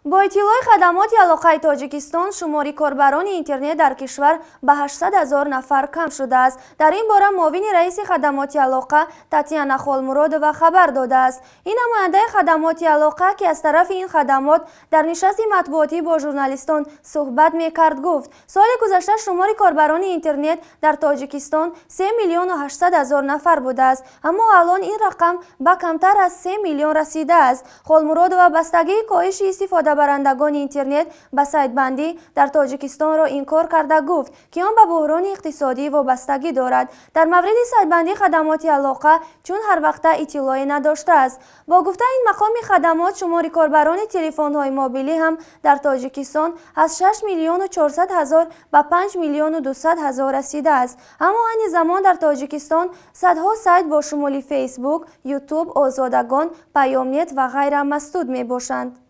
Бо иттилои Хадамоти алоқаи Тоҷикистон, шумори корбарони интернет дар кишвар ба 800 ҳазор нафар кам шудааст. Дар ин бора муовини раиси Хадамоти алоқа Татьяна Холмуродова хабар додааст. Ин намояндаи Хадамоти алоқа, ки аз тарафи ин хадамот дар нишасти матбуотӣ бо журналистон суҳбат мекард, гуфт, соли гузашта шумори корбарони интернет дар Тоҷикистон 3 миллиону 800 ҳазор нафар будааст, аммо алон ин рақам ба камтар аз 3 миллион расидааст. Холмуродова бастагии коҳиши истифодабарандагони интернет ба сайтбандӣ дар Тоҷикистонро инкор карда, гуфт, ки он ба буҳрони иқтисодӣ вобастагӣ дорад. Дар мавриди сайтбандӣ Хадамоти алоқа чун ҳарвақта иттилоъе надоштааст. Бо гуфтаи ин мақоми хадамот, шумори корбарони телефонҳои мобилӣ ҳам дар Тоҷикистон аз 6 миллиону 400 ҳазор ба 5 миллиону 200 ҳазор расидааст. Аммо айни замон дар Тоҷикистон садҳо сайт бо шумули Фейсбук, Ютуб, Озодагон, Паёмнет ва ғайра масдуд мебошанд.